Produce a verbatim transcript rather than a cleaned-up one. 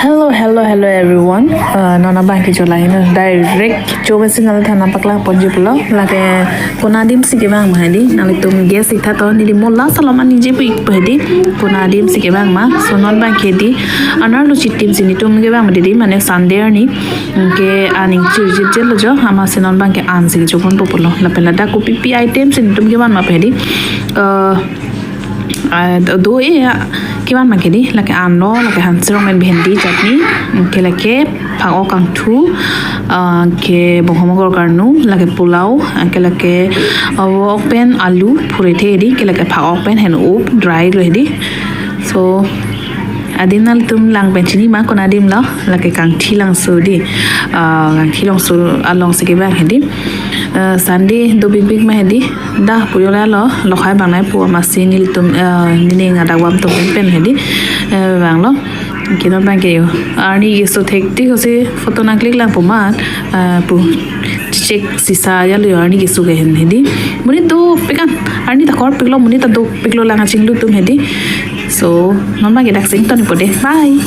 Hello, hello, hello everyone. Uh, non abang ke chola hino direct chobe sinal thana paklang ponji pulo. Lake kona adim si kevang ma hedi. Nanglitum guess ik tha to, neli mo last alom ani je pu ik pu hedi. Kona adim si kevang ma. So non abang ke di. Anerlo chitim si netum kevang ma hedi. Mane Sunday arni. Ke aning chirjip jelo jo. Amatsi non abang ke an si chopon po pulo. Lapen ladak kopi pi item si netum kevang ma pu hedi. Uh, Ah, do, do e ya, kevang ma ke di, lake anlo, lake hanserong pen bhendi chutney, ke lake phak-ok kangthu, ah, ke bonghom agor karnu, lake pulao, ah, ke lake, ah, wok pen alu phurethe di, ke lake phak-ok pen hen up dry lo di. So, adim nanglitum lang pen chini ma kona adim lo, lake kangthi langso di, ah, kangthi langso along si kevang hedi. Ah, Sunday do big big ma hedi. Dah puyo la lo, lokhai bang nai pu amatsi nelitum, eh, nening adak vam to pen hedi, eh, vanglo. Ke non abang ke yo. Arni keso thektik kosi photo nang click lang pu mat, eh, pu chek sisa ya lo yo arni keso ke hen hedi. Monit dopik an, arni ta kor piklo, monit ta dopiklo lang achinglu atum hedi. So, non abang ke dak sing ton po de. Bye.